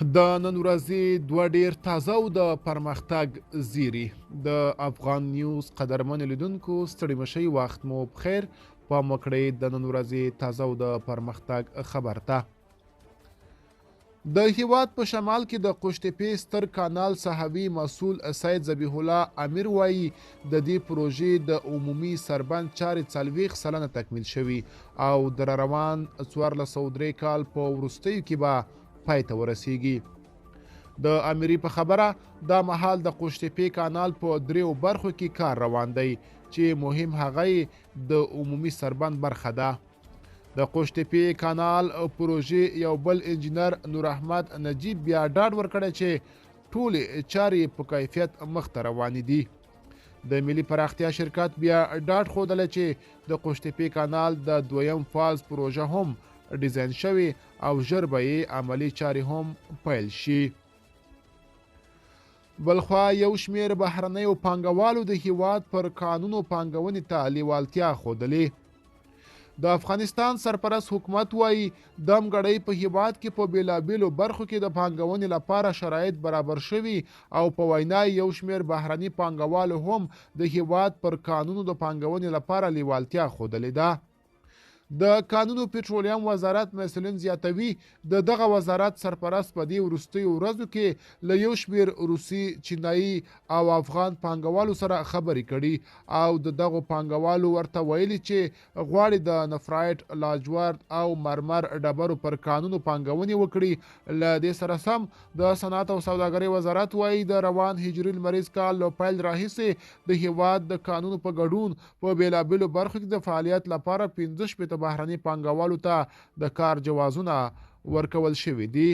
د نن ورځې دوه ډیر تازه او د پرمختګ زیري. د افغان نیوز قدرمن لیدونکو، ستړي مشي، وخت مو پخیر. پام وکړئ د نن ورځې تازه او د پرمختګ خبر ته. د هیواد په شمال کې د قوشتېپې ستر کانال ساحوي مسول سید ذبیح الله امیر وایي، د دې پروژې د عمومي سربند چارې 40% تکمیل شوي او د روان 1403 کال په وروستیو کې به پای ته ورسیږي. د امیري په خبره، دا مهال د قوشتېپې کانال په دریو برخو کې کار روان دی چې مهم هغه یې د عمومي سربند برخه ده. د قوشتېپې کانال پروژې یو بل انجینر نور احمد نجیب بیا ډاډ ورکړی چې ټولې چارې په کیفیت مخته روانې دي. د ملي پراختیا شرکت بیا ډاډ ښودلی چې د قوشتېپې کانال د دویم فاز پروژه هم ډیزاین شوې او ژر به یې عملي چارې هم پیل شي. بلخوا یو شمېر بهرنیو پانګوالو د هیواد پر کانونو پانګونې ته لیوالتیا ښودلې. د افغانستان سرپرست حکومت وایي، دمګړۍ په هیواد کې په بیلابیلو برخو کې د پانګونې لپاره شرایط برابر شوي او په وینا یو شمېر بهرني پانګوالو هم د هیواد پر کانونو د پانګونې لپاره لیوالتیا ښودلې ده. د کانونو پټرولیم وزارت مسؤلین زیاتوي، د دغه وزارت سرپرست په دې وروستیو ورځو کې له یو شمېر روسي، چینایي او افغان پانګوالو سره خبرې کړي او د دغو پانګوالو ورته ویلي چې غواړي د نفرایټ، لاجورد او مرمر ډبرو پر کانونو پانګونې وکړي. له دې سره سم د صنعت او سوداګرۍ وزارت وایي، د روان هجري لمریز کال له پیل راهیسې د هیواد د کانونو په ګډون په بیلابیلو برخو کې د فعالیت لپاره 65 بهرني پانګوالو ته د کار جوازونه ورکول شوي دي.